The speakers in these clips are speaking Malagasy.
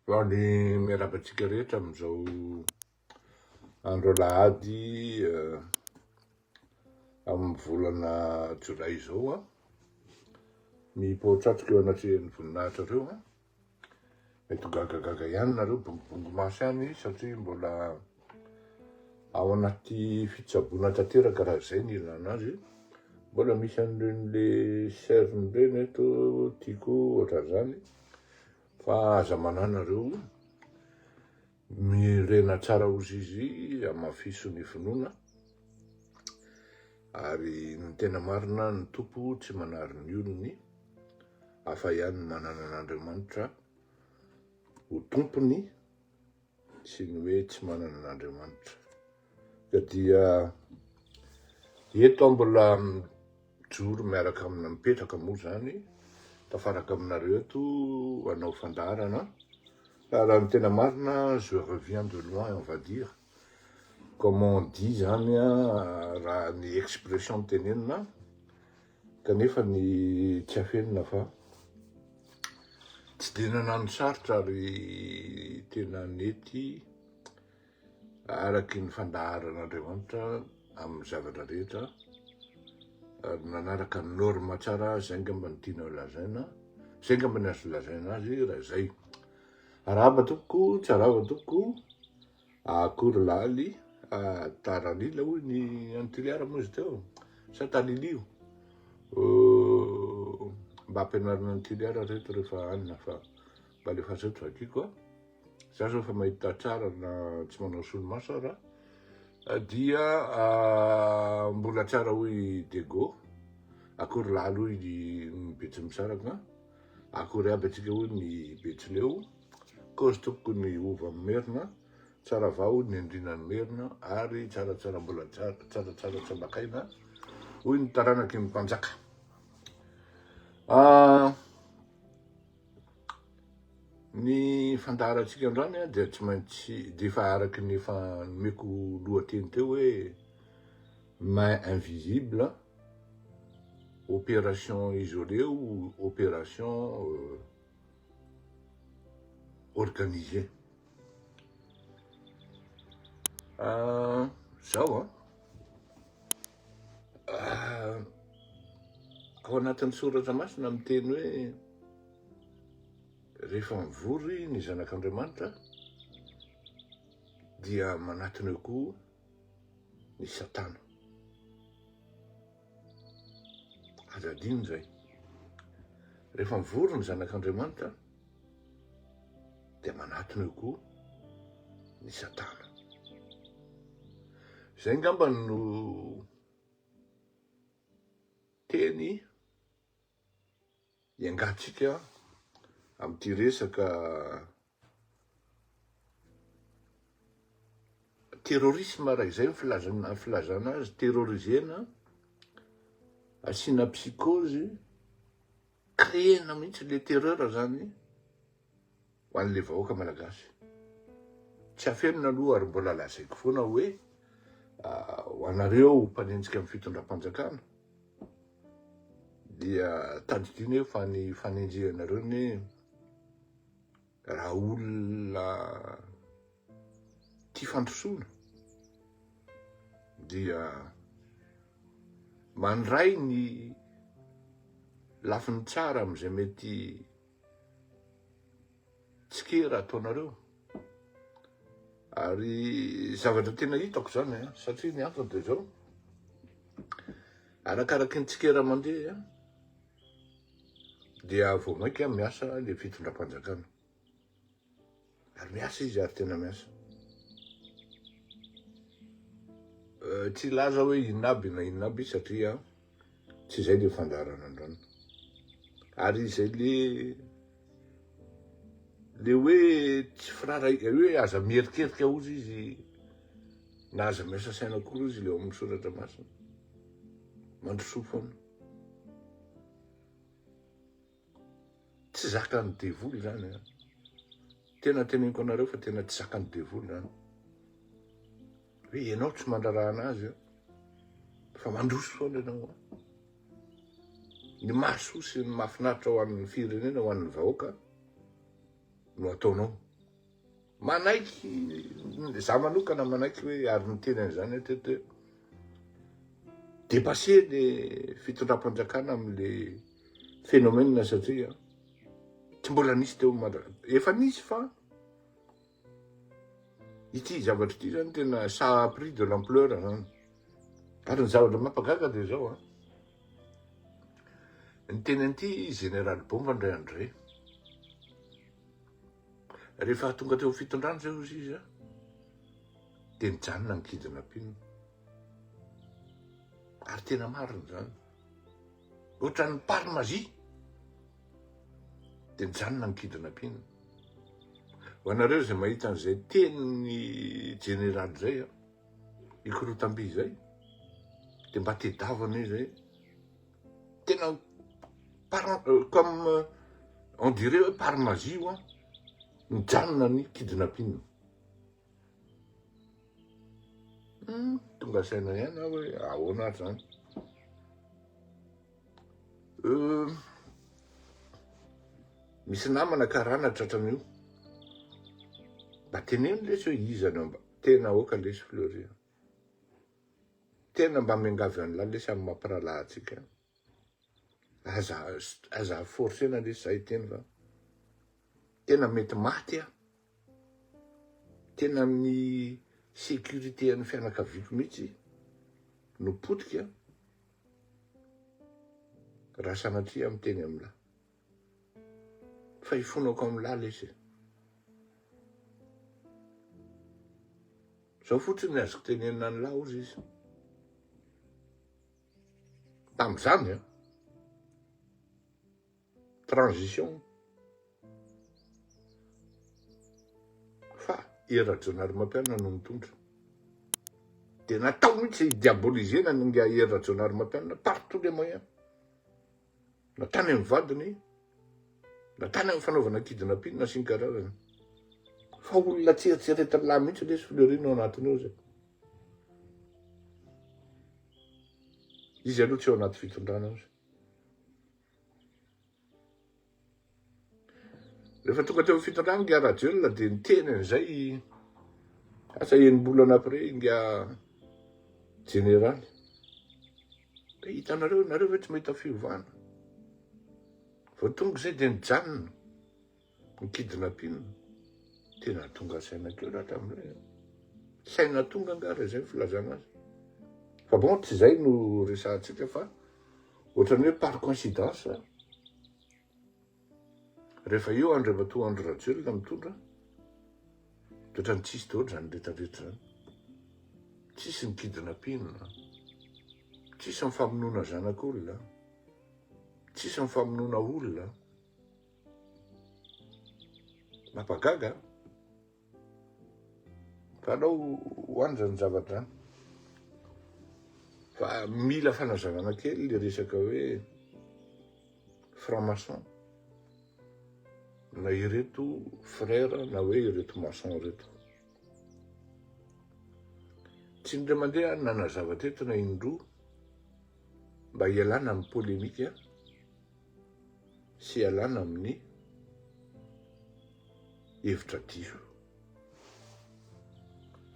Faly miarahaba antsika rehetra amin'izao andro alahady eh, amin'ny volana jolay izao a. Mipoatratrika eo anatrehan'ny voninahitrareo a. Mety ho gagagaga ihany nareo, bongobongo maso ihany satria mbola ao anaty fitsaboana tanteraka raha izay ny ilana azy. Mbola misy an'ireny le cerne ireny eto tiako ohatran'izany. Fa aza manahy nareo, mirena tsara ozy izy, amafiso ny finoana, ary ny tena marina ny Tompo tsy manary ny olony, hafa ihany ny manana an'Andriamanitra ho tompony sy ny hoe tsy manana an'Andriamanitra. Ka dia eto aho mbola mijoro miaraka amina mipetraka moa zany tafaraka aminareo eto hanao fandaharana fa raha ny tena marina je reviens de loin on va dire comme on dit zany raha ny expression tenenina kanefa ny tsy afenina fa tsy dia nanano sarotra ary tena nety Araky ny fandaharan'Andriamanitra amin'ny zavatra rehetra ary nanaraka ny norme tsara zay angamba no tiana lazaina, zay angamba ny azo lazaina azy raha izay. Arahaba tompoko, tsy arahaba tompoko, akory laly, taralila hoy ny any Toliara moa izy teo, sa talilio? Mba ampianarina any Toliara reto rehefa any fa mba alefaso eto vakiko a. Za zao efa mahita tsara na tsy manao solomaso ara dia mbola tsara hoy Dego, akory laly hoy ny Betsimisaraka, akory aby antsika hoy ny Betsileo, kozy tompoko ny hova Merina, tsara vaho hoy ny Andriana ny Merina ary tsaratsara mbola tsara, tsaratsara tsy ambakaina hoy ny taranaky ny mpanjaka. Ny fandaharantsika androany dia tsy maintsy dia efa araka ny efa nomeko lohateny teo hoe main invisible, opération isolée ou opération organisée. Zao an, ao anatin'ny soratra masina miteny hoe Rehefa mivory ny zanak'Andriamanitra dia manatona eo koa ny satana. Aza adino izay. Rehefa mivory ny zanak'Andriamanitra dia manatona eo koa ny satana. Izay angamba no teny Iangatsika amin'ity resaka terrorisme raha izay ny filazana filazana azy, terrorisena, asiana psychose, créena mihitsy le terreur zany ho an'le vahoaka malagasy. Tsy afenina aloha ary mbola lazaiko foana hoe ho anareo mpanenjika amin'ny fitondram-panjakana, Dia tadidio anie fa ny fanenjehanareo anie raha olona tia fandrosoana dia mandray ny lafiny tsara amin'izay mety tsikera ataonareo. Ary zavatra tena hitako zany an, satria ny antony dia zao, arakaraky ny tsikera mandeha dia vao mainka miasa le fitondram-panjakana. Ary miasa izy ary tena miasa. Euh, tsy hilaza hoe inona aby na inona aby satria tsy izay le fandaharana androany. Ary izay le Le hoe tsy firaharahiana, hoe aza mierikerika ozy izy na aza miasa saina akory ozy le ao amin'ny soratra masina. Mandrosoa foana. Tsy zakan'ny devoly zany an. Tena teneniko anareo fa tena tsy zakan'ny devoly zany. Hoe ianao tsy mandraraha anazy an, fa mandroso foana ianao an. Ny mahasoa sy ny mahafinaritra ho an'ny firenena, ho an'ny vahoaka no ataonao. Manaiky, za manokana manaiky hoe ary niteny an'izany aho teto hoe dépassé le fitondram-panjakana amle phénomène satria tsy mbola nisy teo Mada- efa nisy fa ity zavatra ity zany tena ça a pris de l'ampleur zany. Ary ny zavatra mampagaga dia zao an, niteny an'ity général Bomba ndray andro zay. Rehefa tonga teo amin'ny fitondrana zay ozy izy dia nijanona ny kidnapping. Ary tena marina izany. Ohatran'ny par magie dia nijanona ny kidnapping. Ho anareo izay mahita an'izay tenin'ny jeneraly izay, ikorotamby izay, dia mba tedavana izy zay. Tena par comme on dirait hoe par magie io an, mijanona ny kidnapping. Hum, tonga saina ihany aho hoe ahoana ary zany. Euh, misy namana karana tratran'io. Mba teneno lesy hoe iza no mba tena aoka lesy Fleury. Tena mba miangavy an'lah lesy amin'ny mampirahalahy antsika. Aza aza forcena lesy za hiteny fa tena mety maty aho. Tena ny sécurité an'ny fianakaviako mihitsy no potika raha sanatria miteny amin'lah. Fa ifonako amin'lah lesy e. Zao fotsiny ny azoko tenenina an'lah ozy izy. Tam'zany an. Transition. Fa i Rajaonarimampianina no mitondra. Dia natao mihitsy hi-diaboliser-na ny ingahy Hery Rajaonarimampianina par tous les moyens. Na tany amin'ny vadiny, na tany amin'ny fanaovana kidnapping sy ny karazany. Fa olona tsy eritreretin'lah mihitsy lesy Fleury no anatiny ao zay. Izy aloha tsy ao anaty fitondrana ao zay. Rehefa tonga teo amin'ny fitondrana ingahy Rajoelina dia niteny an'izay asa enim-bolana après ingahy jeneraly. Dia hitanareo, nareo ve tsy mahita fiovana? Vao tonga izay dia nijanona ny kidnapping. Tena tonga saina kely aho tamin'izay. Saina tonga angaha raha izay ny filazana azy. Fa bon, tsy izay no resahantsika fa ohatran'ny hoe par coïncidence Rehefa eo Andriamatoa Andry Rajoelina mitondra dia ohatran'ny tsisy daholo izany retraretra izany. Tsisy ny kidnapping, tsisy ny famonoana zanak'olona, tsisy ny famonoana olona. Mampagaga an! Fa alao ho any zany zavatra zany. Fa mila fanazavana kely le resaka hoe franc maçon na ireto frère na hoe ireto maçon ireto. Tsy indray mandeha nanazava teto na indroa mba hialana amin'ny polémique sy hialana amin'ny hevitra diso.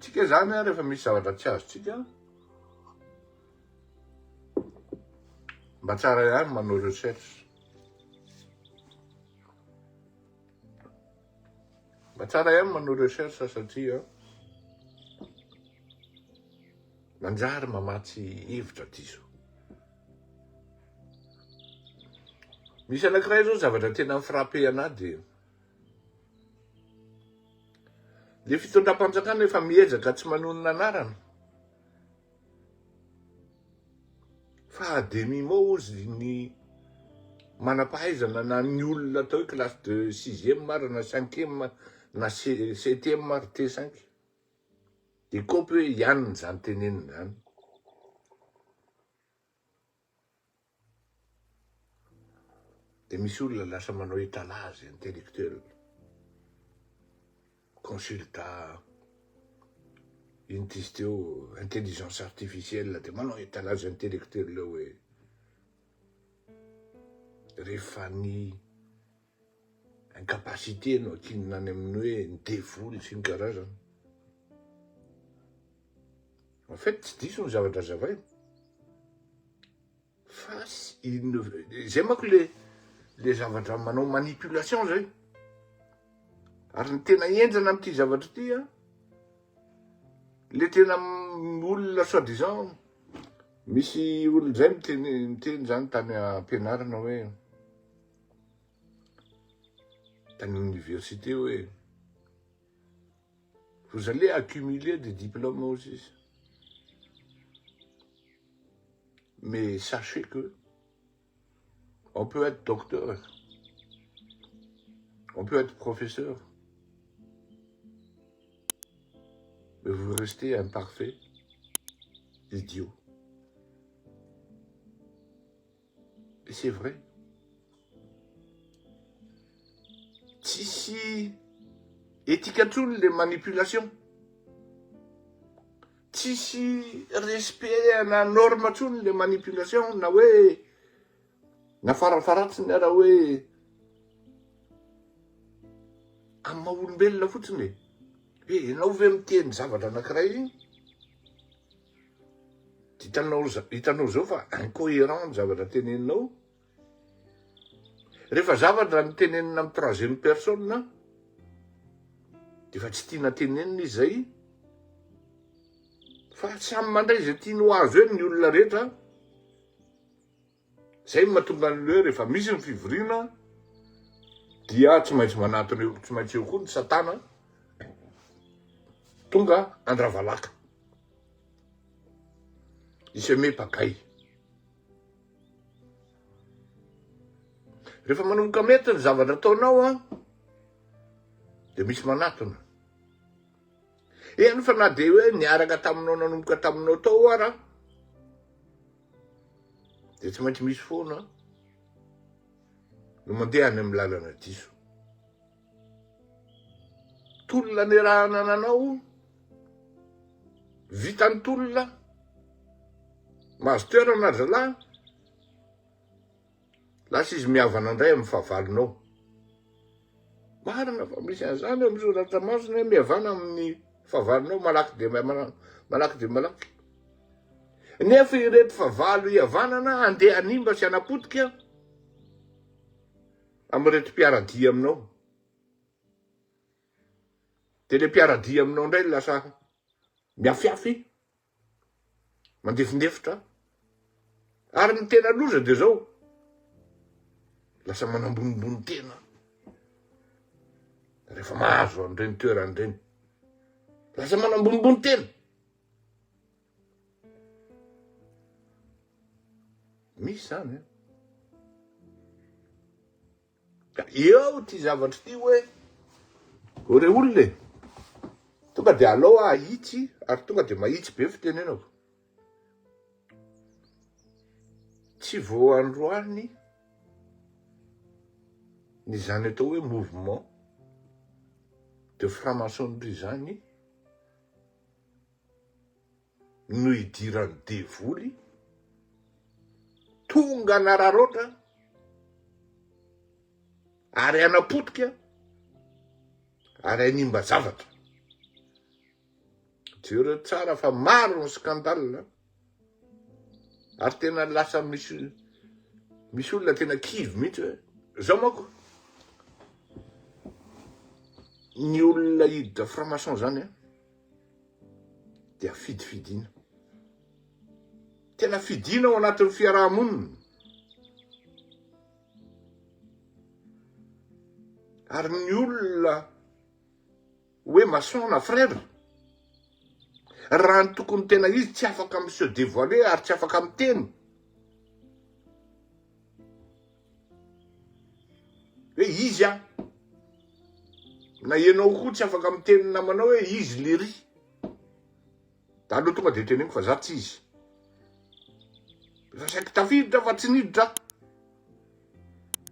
Tsika zany a rehefa misy zavatra tsy azontsika mba tsara ihany manao recherche. Mba tsara ihany manao recherche satria manjary mamatsy hevitra diso. Misy anankiray zao zavatra tena mi-frapper anah dia le fitondram-panjakana efa miezaka tsy manonona anarana fa à demi mot ozy ny manam-pahaizana na ny olona atao hoe classe de sixième ary na cinquième na septième ary T5 de kopy hoe ihany zany tenenina zany. Dia misy olona lasa manao étalage intellectuel, consulta ino ty izy teo, intelligence artificielle, dia manao étalage intellectuel eo hoe rehefa ny. Incapacité no ankinina any amin'ny hoe ny devoly sy ny karazany. En fait tsy diso ny zavatra azavaina. Fa izay manko le le zavatra manao manipulation zay. Ary ny tena henjana amin'ity zavatra ity an, le tena olona soi disant misy olona zay miteny miteny zany tany am-pianarana hoe tany université hoe vous allez accumuler des diplômes aussi mais sachez que on peut être docteur on peut être professeur mais vous restez imparfait idiot Et c'est vrai. Tsisy éthique intsony le manipulation. Tsisy respect na norme intsony le manipulation na hoe na farafaratsiny ara hoe amin'ny maha olombelona fotsiny e. Hoe ianao ve miteny zavatra anankiray Hitanao hitanao zao fa incoherent ny zavatra teneninao. Rehefa zavatra ny tenenina amin'ny troisième personne de efa tsy tiana tenenina izy zay fa samy mandray izay tiany ho azo eny ny olona rehetra. Zay no mahatonga an'le hoe rehefa misy ny fivoriana dia tsy maintsy manatona eo, tsy maintsy eo koa ny satana tonga andravalaka. Il se met pagaille. Rehefa manomboka mety ny zavatra ataonao an, dia misy manatona. Eny fa na dia hoe niaraka taminao nanomboka taminao tao ara, dia tsy maintsy misy foana no mandeha any amin'ny lalana diso. Tolona niarahana nanao, vita ny tolona, mahazo toerana ry zalahy, lasa izy mihavana indray amin'ny fahavalonao. Marina fa misy an'izany ao amin'ny soratra masina hoe mihavana amin'ny fahavalonao malaky dia malaky dia malaky. Nefa ireto fahavalo hihavanana handeha hanimba sy hanapotika amin'ireto mpiara-dia aminao. Dia le mpiara-dia aminao indray lasa miafiafy, mandefindefitra. Ary ny tena loza dia zao, lasa manambonimbony tena rehefa mahazo an'ireny toerana ireny. Lasa manambonimbony tena. Misy zany an. Ka eo ity zavatra ity hoe, o re olona e, tonga dia alao aho ahitsy ary tonga dia mahitsy be fitenenako. Tsy vao androany ny izany atao hoe mouvement de franc-maçonnerie izany no idiran'ny devoly tonga anararaotra ary hanapotika ary hanimba zavatra. Jereo tsara fa maro ny scandale ary tena lasa misy misy olona tena kivy mihitsy hoe zao manko ny olona hiditra franc-maçon zany an dia fidifidina. Tena fidina ao anatin'ny fiaraha-monina. Ary ny olona hoe maçon na frère, raha ny tokony tena izy tsy afaka mi se dévoiler ary tsy afaka miteny hoe izy aho. Na ianao koa tsy afaka miteny ny namanao hoe izy lery. Da aleo tonga de teneniko fa za tsy izy. Efa saiky tafiditra fa tsy niditra aho.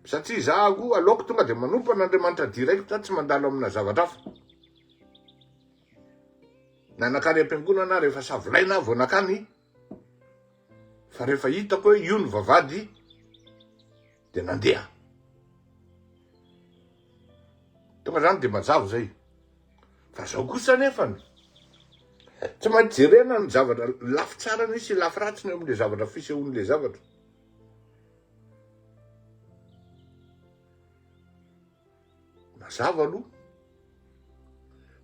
Satria za koa aleoko tonga de manompo an'Andriamanitra direct tsy mandalo amina zavatra hafa. Na nakany am-piangonana aho rehefa savilaina aho vao nakany fa rehefa hitako hoe io ny vavahady dia nandeha. Tonga zany de mazava zay. Fa zao kosa anefany, tsy maintsy jerena ny zavatra lafy tsarany sy lafy ratsiny eo amle zavatra fisehoan'le zavatra. Mazava aloha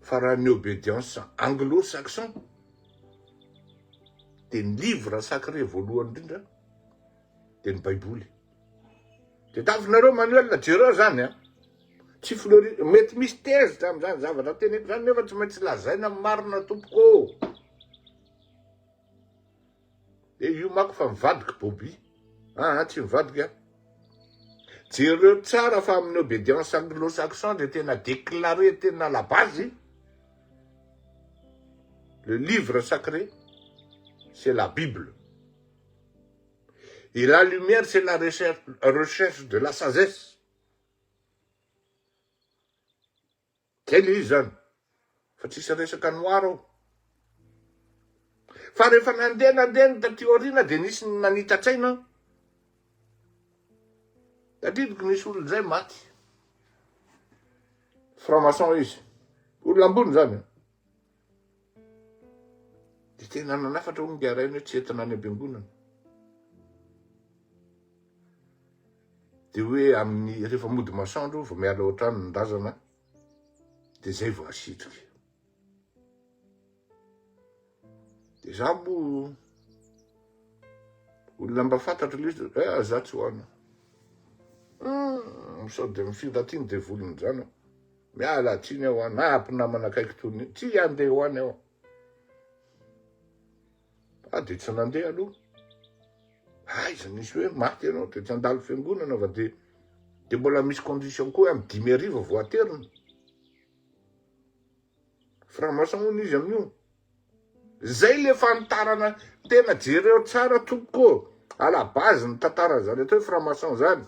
fa raha ny obedience anglo-saxon dia ny livre sacré voalohany indrindra dia ny baiboly. Tadiavinareo Manuel, jereo zany a. Tsy fleurir, mety misy tezitra amin'izany zavatra teneniko zany nefa tsy maintsy lazaina ny marina tompoko ô. Dia io manko fa mivadika Bobby. Aa tsy mivadika. Jereo tsara fa amin'ny obedience anglo-saxon dia tena déclaré tena à la base le livre sacré c'est la Bible. Et la lumière c'est la recherche de la sagesse. Zay le izy zany. Fa tsisy resaka noir ao. Fa rehefa nandeha nandeha ny taty aoriana dia nisy ny nanita-tsaina. Tadidiko nisy olona zay maty. Franc-maçon izy. Olona ambony zany. Dia tena nanafatra hono ingahy rainy hoe tsy entina any am-piangonana. Dia hoe amin'ny rehefa mody masoandro vao miala ao an-trano ny razana dia zay vao asitrika. Dia za moa olona mba fantatro ilay izy, eh za tsy ho any. Sao dia mifindra aty ny devoliny zany aho. Miala tsiny aho an, na mpinamana akaiky toy ny, tsy handeha ho any aho. Ah dia tsy nandeha aloha. Aiza nisy hoe maty ianao dia tsy handalo fiangonana fa dia dia mbola misy condition koa hoe amin'ny 5000 vao aterina. Franc-maçon hono izy amin'io. Zay le fanitarana tena jereo tsara tompoko ô! À la base ny tantaran'izany atao hoe franc-maçon zany.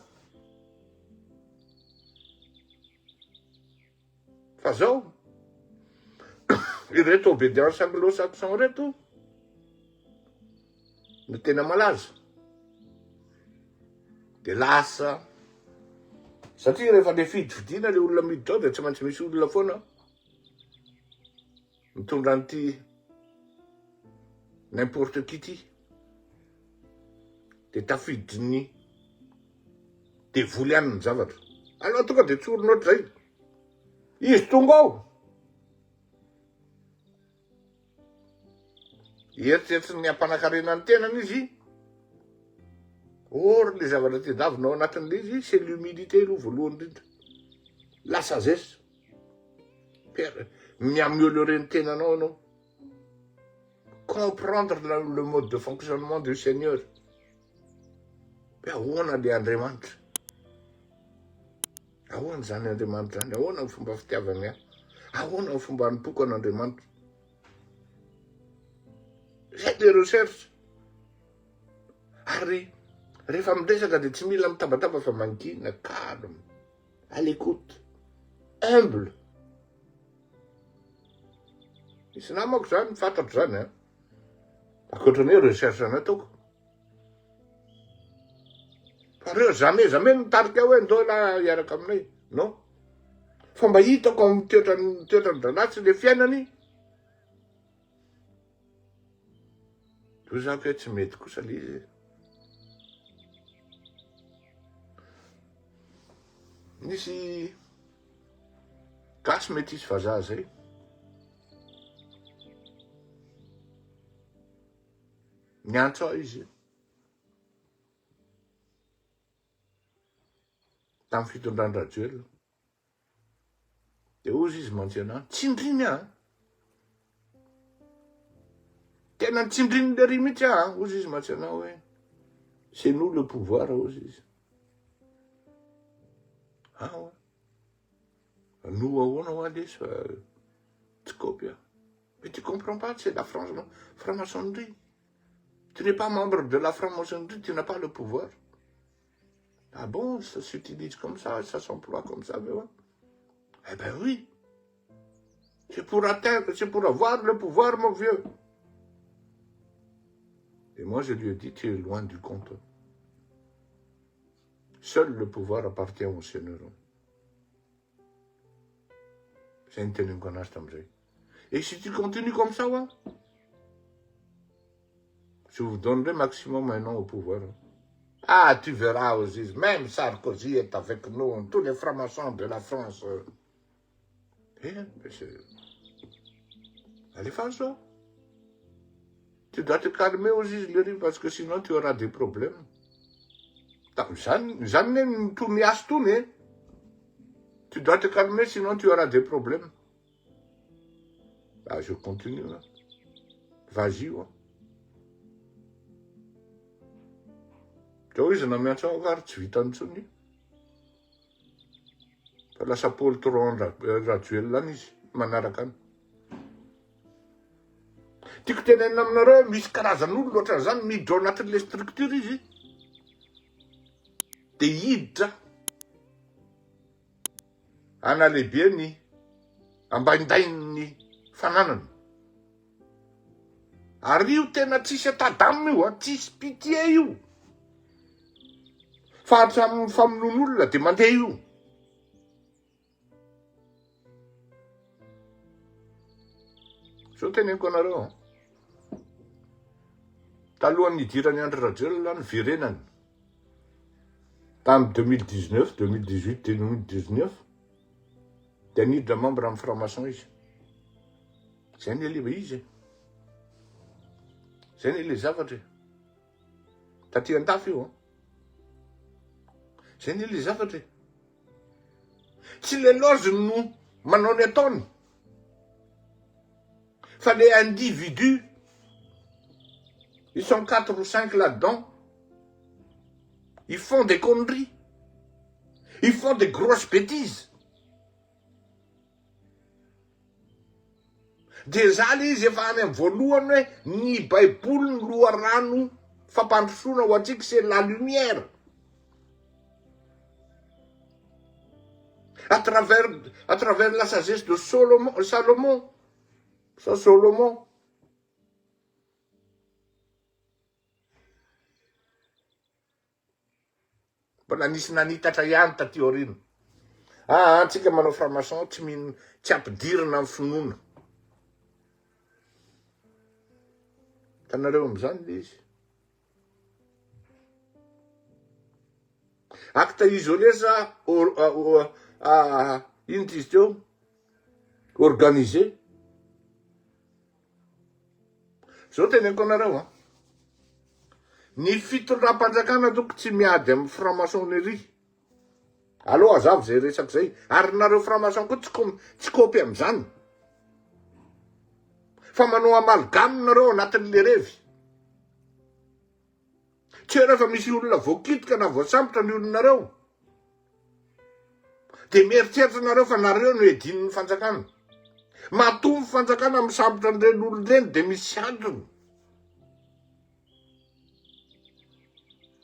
Fa zao, ireto obedience anglo-saxon ireto no tena malaza. De lasa, satria rehefa le fidifidiana le olona miditra ao de tsy maintsy misy olona foana mitondra an'ity n'importe qui ity de tafiditry ny devoly ihany ny zavatra. Aleo tonga de tsorina ohatr'izay. Izy tonga ao. Eritreritry ny hampanakarena ny tenany izy. Or le zavatra tedavina ao anatin'le izy, c'est l'humilité aloha voalohany indrindra. La sagesse. Père, mi-améliorer ny tenanao ianao. Comprendre le mode de fonctionnement du Seigneur. Hoe ahoana le Andriamanitra? Ahoana izany Andriamanitra izany? Ahoana ny fomba fitiavany ahy? Ahoana ny fomba anompoako an'Andriamanitra? Zay le recherche. Ary rehefa miresaka dia tsy mila mitabataba fa mangina, calme, à l'écoute, humble. Misy namako zany, fantatro zany an. Ankoatra ny hoe recherche nataoko. Fa reo jamais jamais mitarika hoe ndao lah hiaraka aminay. Non. Fa mba hitako amin'ny toetrany toetrany dralahy sy le fiainany. Toy zako hoe tsy mety kosa le izy. Nisy gasy mety hisy vazaha zay. Niantso ahy izy tamin'ny fitondran-dRajoelina. Dia hozy izy mantsy anah, tsindriny aho. Tena nitsindriny lery mihitsy aho, hozy izy mantsy anah hoe, c'est nous le pouvoir, hozy izy. Ah ouais. Nous ahoana hoa lesy fa tsy kaopy aho. Mais tu comprends pas, c'est la franc-maçonnerie. Tu n'es pas membre de la franc-maçonnerie, tu n'as pas le pouvoir. Ah bon, ça s'utilise comme ça, ça s'emploie comme ça, mais ouais. Eh ben oui. C'est pour atteindre, c'est pour avoir le pouvoir, mon vieux. Et moi, je lui ai dit, tu es loin du compte. Seul le pouvoir appartient au Seigneur. Zay no teneniko anazy tamin'izay. Et si tu continues comme ça hoa, je vous donnerai maximum un an au pouvoir. Ah, tu verras aussi, même Sarkozy est avec nous, tous les francs-maçons de la France. Eh, mais c'est... Alefa zao. Tu dois te calmer aussi, le parce que sinon tu auras des problèmes. Zany, zany ne mitony asy tony e. Tu dois te calmer sinon tu auras des problèmes. Ah, je continue. Hein. Vas-y, oa. Zao izy na miantso aho ary tsy vitany intsony. Fa lasa poltron Rajoelina any izy manaraka any. Tiako tenenina aminareo hoe misy karazan'olona ohatran'izany miditra ao anatin'ilay structure izy dia hiditra hanalehibe ny ambaindain'ny fananany. Ary io tena tsisy état d'âme io a, tsisy pitié io. Fa hatramin'ny famonoan'olona dia mandeha io. Zao teneniko anareo an. Talohan'ny nidiran'i Andry Rajoelina niverenany tamin'ny 2019, 2018, 2019 dia niditra membre amin'ny franc-maçon izy. Zay ne le izy e. Zay ne le zavatra e. Taty andafy io an. Zay ne le zavatra e. Tsy le loge no manao ny ataony fa le individu, ils sont 4 ou 5 là dedans, ils font des conneries, ils font des grosses bêtises. Dia za le izy efa any amin'ny voalohany hoe ny baiboly ny loharano fampandrosoana ho antsika c'est la lumière. À travers, à travers la sagesse de Solomon, Salomon, sa Solomon. Mbola nisy nanitatra ihany taty aoriana. Aa antsika manao franc-maçon tsy mino, tsy ampidirina amin'ny finoana. Hitanareo amin'izany le izy. Acte isolé sa ino ty izy teo? Organisé. Zao teneniko anareo an. Ny fitondram-panjakana toko tsy miady amin'ny franc-maçonnerie. Aleo hazava izay resaka izay. Ary nareo franc-maçon koa tsy tsy kopy amin'izany. Fa manao amalgame nareo anatin'le revy. Tsy hoe rehefa misy olona voakitika na voasambotra ny olonareo. Dia mieritreritra nareo fa nareo no edin'ny fanjakana. Matoa ny fanjakana misambotra an'ireny olona ireny dia misy antony.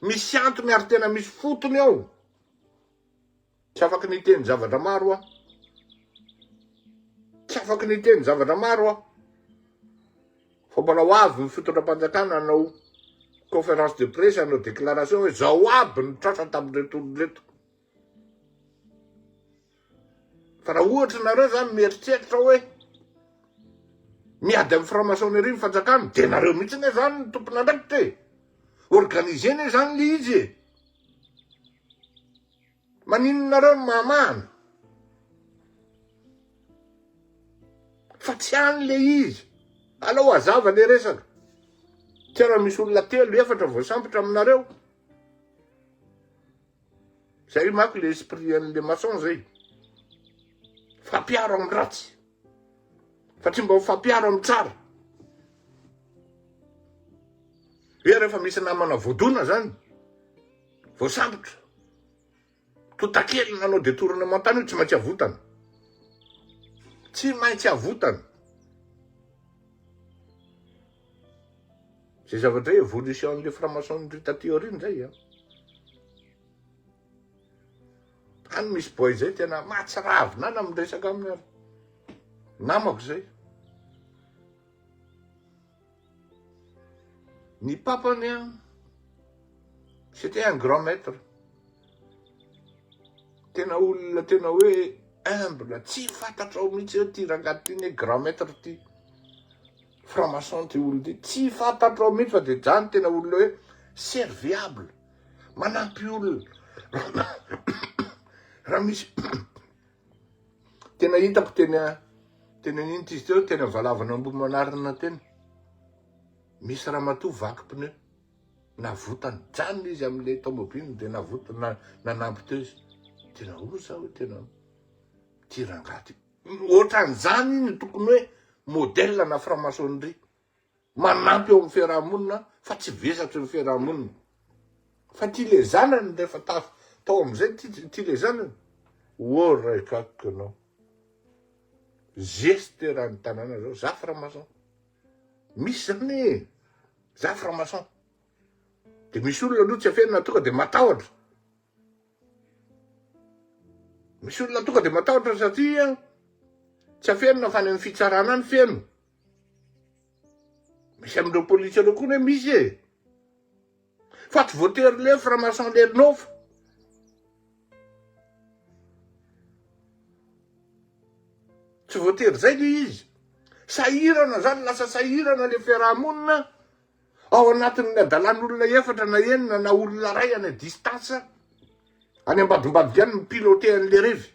Misy antony ary tena misy fotony ao. Tsy afaky ny hiteny zavatra maro aho. Tsy afaky ny hiteny zavatra maro aho. Fa mbola ho avy ny fitondram-panjakana hanao conférence de presse, hanao déclaration hoe zao aby ny tratra tamin'ireto olona ireto. Fa raha ohatra nareo zany mieritreritra hoe miady amin'ny franc-maçonnerie ny fanjakana, dia nareo mihitsy anie zany ny tompon'andraikitra e. Organiser anie zany le izy e. Maninona nareo no mahamahana? Fa tsy any le izy. Alao hazava le resaka. Tsy raha misy olona telo, efatra voasambotra aminareo. Zay manko le esprit an'le maçon zay. Fampiaro amin'ny ratsy. Fa tsy mba ho fampiaro amin'ny tsara. Hoe rehefa misy namana voadona zany, voasambotra, totakely nanao détournement tany io tsy maintsy avotana. Tsy maintsy avotana. Zay zavatra hoe évolution an'le franc-maçonnerie taty aoriana zay an. Any misy boy zay tena mahatsiravina any amin'ny resaka aminy ary. Namako zay. Ny papany an, c'était un grand maître. Tena olona tena hoe. Humble, tsy fantatrao mihitsy hoe ty rangahy ty ne grand maître ty. Franc-maçon ty olona ty. Tsy fantatrao mihitsy fa de zany tena olona hoe serviable. Manampy olona. Raha misy tena hitako teny teny an'inona izy teo, teny Valavana Ambohimanarina teny. Misy ramatoa vaky pneu. Navotany. Nijanona izy amin'ilay taomobile dia navotany, nanampy teo izy. Tena hoy za hoe tena ty rangahy ty. Ohatran'izany no tokony hoe modèle na franc-maçonnerie. Manampy eo amin'ny fiaraha-monina fa tsy vesatry ny fiaraha-monina. Fa ty le zanany rehefa taf tao amin'izay ty ty le zanany. Oh ray kakiko ianao. Zeste raha ny tanàna zao. Za franc-maçon. Misy zany e. Za franc-maçon. De misy olona aloha tsy afenina tonga de matahotra. Misy olona tonga de matahotra satria tsy afenina fa any amin'ny fitsarana any feno. Misy amin'ireo polisy ireo koa ne misy e. Fa tsy voatery le franc-maçon le nofo. Tsy voatery zay le izy. Sahirana zany, lasa sahirana le fiarahamonina ao anatin'ny adalan'olona efatra na enina na olona ray any a distance any ambadimbadika any mi-piloter an'le revy.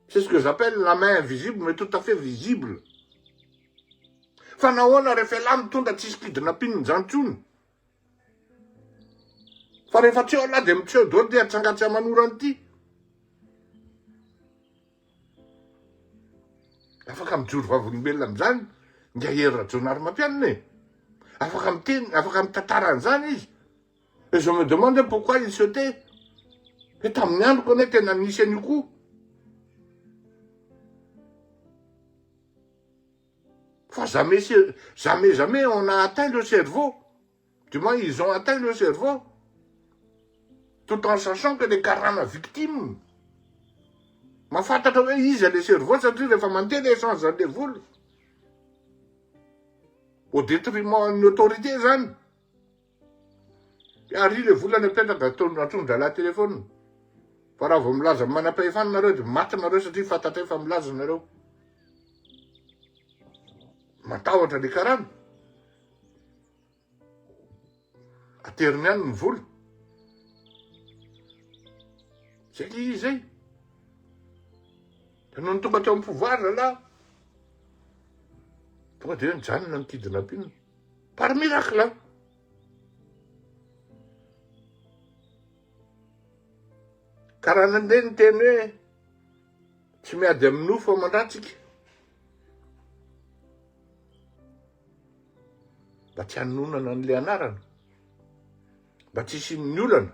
C'est ce que j'appelle la main invisible mais tout à fait visible. Fa nahoana rehefa elah mitondra tsisy kidnapping zany tsony? Fa rehefa tsy eo elah de miseho daholo ty atsangatsy aman'orana ty. Afaka mijoro vavolombelona amin'izany Ingahy Hery Rajaonarimampianina e. Afaka miteny, afaka mitantara an'izany izy. Et je me demande pourquoi il se tait. Hoe tamin'ny androko anie tena nisy an'io koa. Fa jamais, jamais, jamais on a atteint le cerveau. Du moins, ils ont atteint le cerveau. Tout en sachant que les karana victimes. Mahafantatra hoe iza le cerveau satria rehefa mandeha le échange an'le vola. Au détriment ny autorité zany. Ary le vola napetraka atondra-dralahy téléphone. Fa raha vao milaza amin'ny manam-pahefana nareo dia maty nareo satria fantatray fa milaza nareo. Matahotra le karana. Ateriny any ny vola. Zay le izy zay. Dia nony tonga teo amin'ny pouvoir zalahy, tonga dia nijanona ny kidnapping. Par miracle. Ka raha nandeha ny teny hoe tsy miady amin'ny nofo aman-dratsika, mba tsy hanononana an'ilay anarana, mba tsy hisian'ny olana,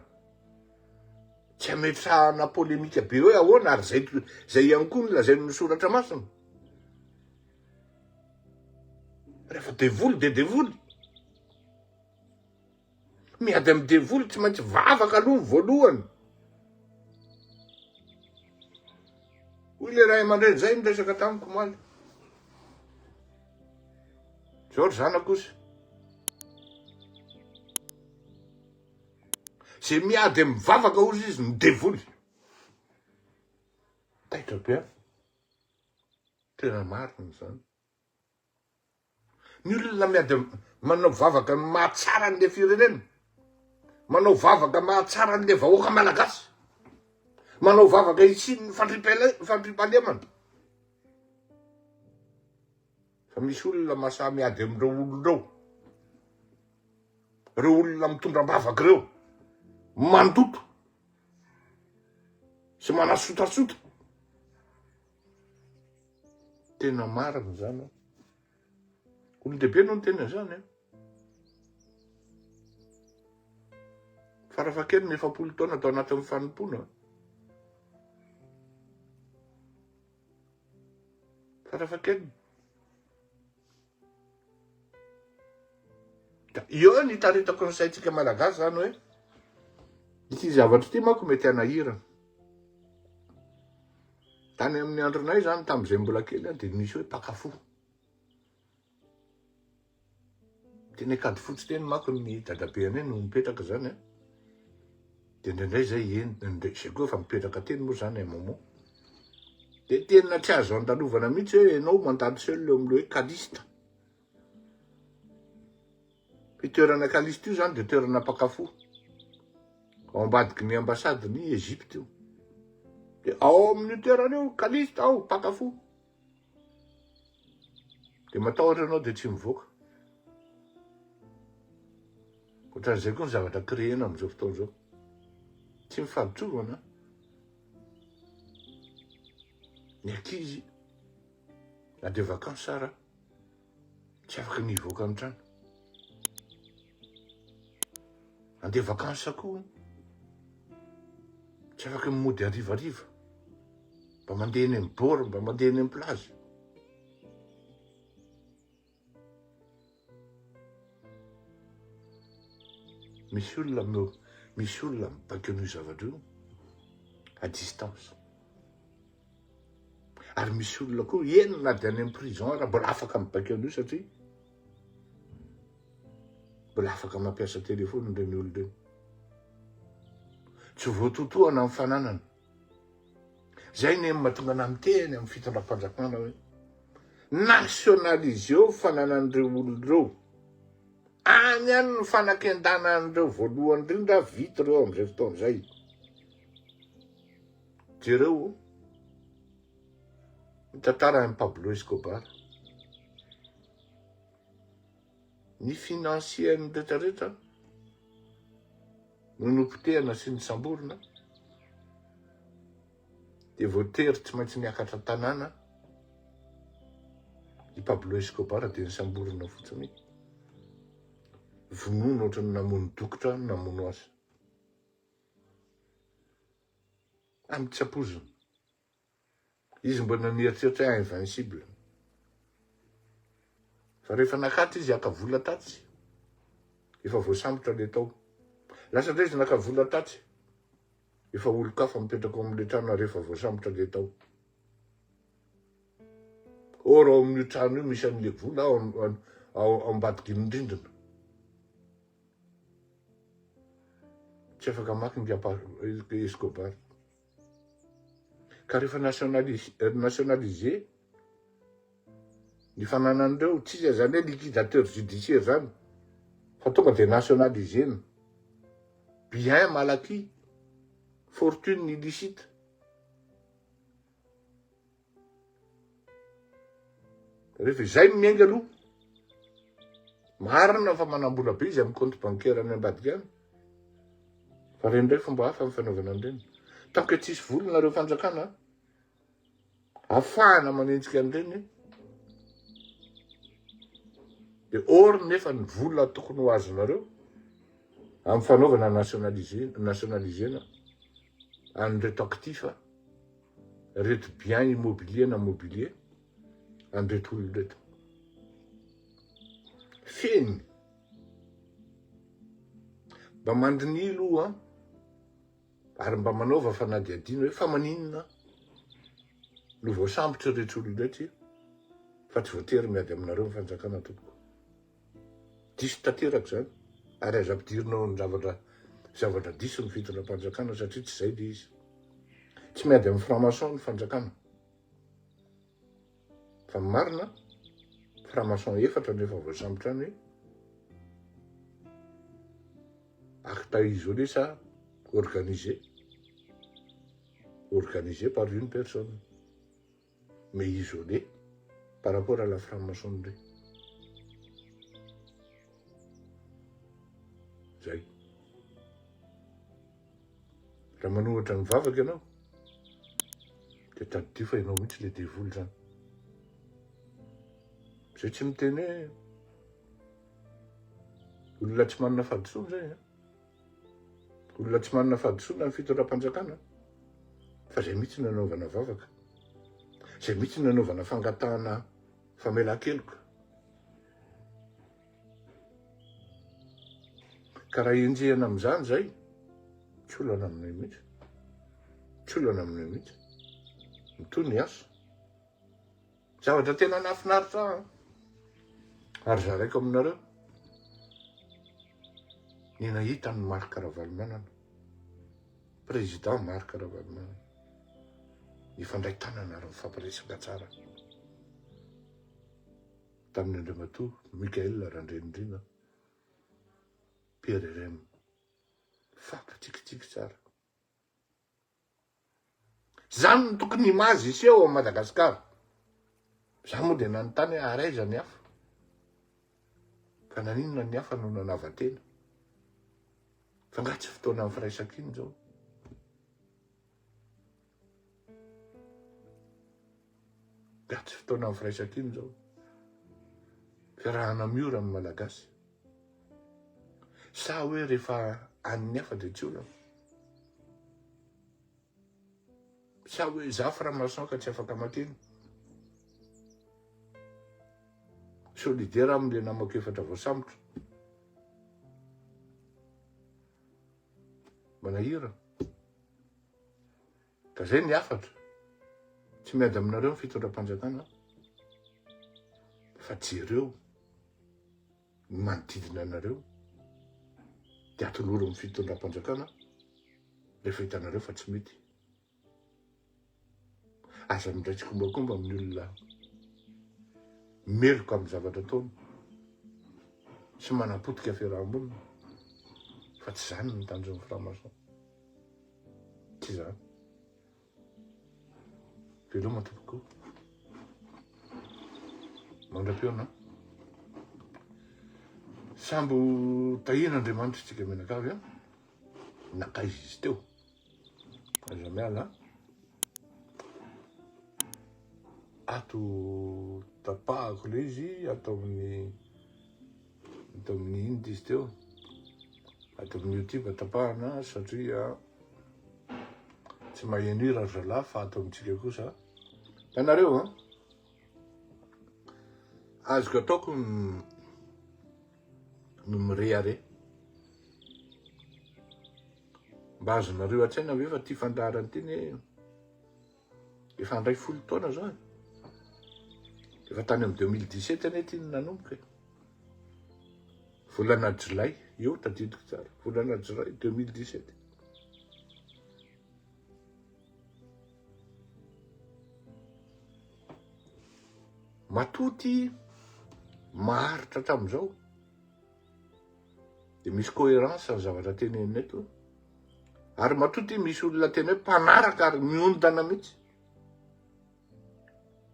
tsy hametrahana polemika be hoe ahoana ary zay zay ihany koa no lazain'ny soratra masina. Rehefa devoly dia devoly. Miady amin'ny devoly tsy maintsy vavaka aloha ny voalohany. Hoy le ray aman-dreny zay niresaka tamiko omaly. Zao ry zanako ozy. Zay miady amin'ny vavaka ozy izy ny devoly. Taitra be aho. Tena marina izany. Ny olona miady manao vavaka mahatsara an'le firenena, manao vavaka mahatsara an'le vahoaka malagasy, manao vavaka hisian'ny fandriampahalemana. Fa misy olona mahasahy miady amin'ireo olona ireo. Ireo olona mitondra am-bavaka ireo, mandoto sy manasotasota. Tena marina izany an. Olon-dehibe no niteny an'izany an. Farafahakeliny 40 taona tao anatin'ny fanompoana. Farafahakeliny. Da eo ny itaritako ny saintsika malagasy zany hoe ity zavatra ity manko mety hanahirana. Tany amin'ny andronay zany tamin'izay mbola kely dia nisy hoe mpakafo. Teny Ankadifotsy teny manko ny dadabeanay no mipetraka zany an. Dia indraindray zay eny, zay koa efa mipetraka teny moa zany un moment. Dia tena tsy azo andalovana mihitsy hoe ianao mandalo seul eo amin'ilay hoe Caliste. Io toerana Caliste io zany dia toerana mpakafo. Ao ambadiky ny ambassade ny Egypte io. Dia ao amin'io toerana io Caliste ao mpakafo. Dia matahotra ianao dia tsy mivoaka. Ohatran'izay koa ny zavatra créer-na amin'izao fotoana izao. Tsy mifaditrovana. Ny ankizy na dia vacances ara tsy afaka ny hivoaka ny trano. Andeha vacances koa tsy afaka ny mody harivariva. Mba mandeha eny amin'ny bord, mba mandeha eny amin'ny plage. Misy olona no misy olona mibaiko an'io zavatra io à distance. Ary misy olona koa eny na dia any amin'ny prison ara mbola afaka mibaiko an'io satria mbola afaka mampiasa téléphone ireny olona ireny. Tsy voatotohana amin'ny fananana. Zay ne mahatonga anah miteny amin'ny fitondram-panjakana hoe nationaliseo fananan'ireo olona ireo. Any any ny fanakendana an'ireo voalohany indrindra vita ireo amin'izay fotoana izay. Jereo ny tantaran'i Pablo Escobar. Ny financier-ny retraretra no nopotehana sy nosamborina dia voatery tsy maintsy niakatra tanàna i Pablo Escobar dia nisamborina fotsiny vonoina ohatran'ny namono dokotra namono azy amin'ny tsy ampoizina. Izy mbola nieritreritra hoe invincible. Fa rehefa nakaty izy haka vola tatsy, efa voasambotra le tao. Lasa indray izy naka vola tatsy, efa olon-kafa mipetraka ao amin'le trano ary efa voasambotra le tao. Or ao amin'io trano io misy an'le vola ao ao ambadikin'ny rindrina. Tsy afaka maka ny Escobar. Ka rehefa nationalisé ny fananan'ireo, tsisy an'izany hoe liquidateur judiciaire zany, fa tonga dia nationalisena. Bien mal acquis, fortune illicite. Rehefa izay no miainga aloha, marina fa manam-bola be izy amin'ny compte bancaire any ambadika any. Fa ireny indray fomba hafa ny fanaovana an'ireny. Tant que tsisy vola nareo fanjakana, afahana manenjika an'ireny, de or nefa ny vola tokony ho azonareo amin'ny fanaovana nationaliser, nationalisena an'ireto actif reto bien immobilier na mobilier an'ireto olona ireto. Feno. Mba mandiniha aloha ary mba manaova fanadihadiana hoe fa maninona no voasambotra ireto olona ireto fa tsy voatery miady aminareo ny fanjakana tompoko. Diso tanteraka izany ary aza ampidirina ao amin'ny zavatra zavatra diso ny fitondram-panjakana satria tsy izay ilay izy. Tsy miady amin'ny franc-maçon ny fanjakana. Fa ny marina, franc-maçon efatra no efa voasambotra any, acte isolé sa organisé? Organisé par une personne. mais isolé par rapport à la franc-maçonnerie. Zay. Raha manohatra ny vavaka ianao, dia tadidio fa ianao mihitsy le devoly zany. Zay tsy miteny hoe olona tsy manana fahadisoana zay an. Olona tsy manana fahadisoana ny fitondram-panjakana fa zay mihitsy no anaovana vavaka. Zay mihitsy no anaovana fangatahana famelan-keloka. Ka raha enjehina amin'izany zay, tsy olana aminay mihitsy. Tsy olana aminay mihitsy. Mitohy ny asa. Zavatra tena nahafinaritra ahy ary zaraiko aminareo ny nahita an'i Marc Ravalomanana, président Marc Ravalomanana. Nifandray tanana ary nifampiresaka tsara tamin'ny Andriamatoa Michael Randrianirina, PRRM. Mifampitsikitsiky tsara. Zany no tokony image hiseho ao Madagascar. Za moa dia nanontany hoe ary aiza ny hafa? Fa naninona ny hafa no nanava-tena? Fa nga tsy fotoanan'ny firaisankina izao? Nga tsy fotoanan'ny firaisankina izao? Fiarahana miora amin'ny Malagasy. Sa hoe rehefa an'ny hafa dia tsy olana? Sa hoe za franc-maçon ka tsy afaka makeny? Solidaire amle namako efatra voasambotra. Manahirana. Ka zay ny hafatra. Tsy miady aminareo ny fitondram-panjakana fa jereo ny manodidina anareo dia atoloro amin'ny fitondram-panjakana rehefa hitanareo fa tsy mety. Aza mindray tsikombakomba amin'ny olona meloka amin'ny zavatra ataony sy manapotika fiaraha-monina fa tsy izany ny tanjon'ny franc-maçon. Tsy izany. Veloma tompoko. Mandra-pihaona. Sambo tahian'Andriamanitra isika mianakavy an. Nankaiza izy teo? Aiza miala an. Ato tapahako le izy ato amin'ny ato amin'ny inona izy teo? Ato amin'ny YouTube tapahana satria Tsy maheno hira ry zalahy fa ato amintsika kosa. Ianareo an! Azoko ataoko ny mirehareha. Mba azonareo an-tsaina ve fa ity fandaharana ity ne efa handray folo taona zao e. Efa tany amin'ny 2017 anie ity no nanomboka e. Volana jolay, io tadidiko tsara, volana jolay 2017. Matoa ty maharitra hatramin'izao dia misy cohérence ny zavatra tenenina eto ary matoa ty misy olona tena hoe mpanaraka ary miondana mihitsy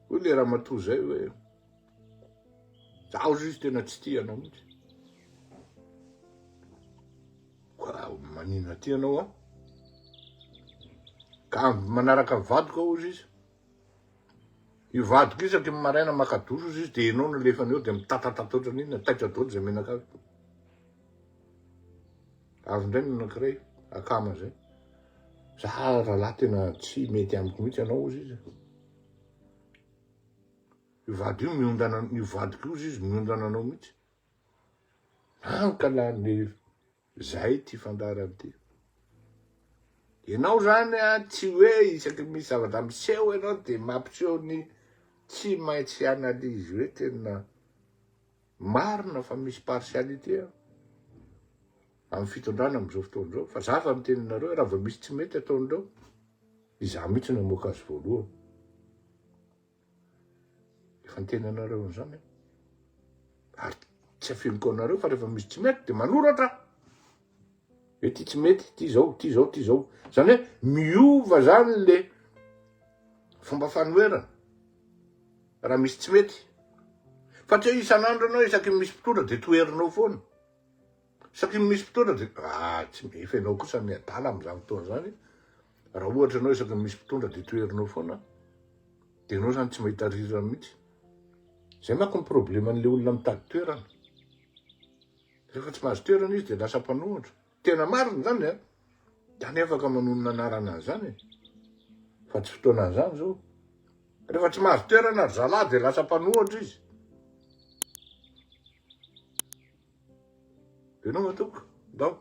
hoy le ramatoa zay hoe Zaho izy tena tsy tia anao mihitsy. Ka maninona tia anao aho? Ka manaraka ny vadiko aho hozy izy. Io vadiko isaky ny maraina maka douche hozy izy dia ianao no alefany eo dia mitatatata ohatran'inona, taitra daholo izay menaka avy. Avy indray ny anankiray akama zay. Za rahalahy tena tsy mety amiko mihitsy ianao hozy izy. Io vady io miondana, io vadiko io izy miondana anao mihitsy. Hankala ny zay ty fandaharana ty. Ianao zany a tsy hoe isaky misy zavatra miseho ianao de mampiseho ny tsy maintsy analyse hoe tena marina fa misy partialité amin'ny fitondrana amin'izao fotoana izao. Fa za fa miteny anareo raha vao misy tsy mety ataon'ireo, izaho mihitsy no hamoaka azy voalohany. Efa niteny anareo an'izany aho. Ary tsy afeniko anareo fa rehefa misy tsy mety dia manoratra aho. Hoe ty tsy mety, ty zao, ty zao, ty zao. Zany hoe miova zany le fomba fanoherana raha misy tsy mety. Fa tsy hoe isan'andro ianao isaky ny misy mpitondra dia toherinao foana. Isaky ny misy mpitondra dia ah tsy efa ianao kosa ny adala amin'izany fotoana izany. Raha ohatra ianao isaky ny misy mpitondra dia toherinao foana dia ianao izany tsy mahita rirany mihitsy. Izay manko ny probleman'ilay olona mitady toerana. Rehefa tsy mahazo toerana izy dia lasa mpanohitra. Tena marina izany an! Dia any afaka manonona anarana an'izany e. Fa tsy fotoanan'izany izao. Rehefa tsy mahazo toerana ry zalahy dia lasa mpanohitra izy. Veloma tompoko. Ndao.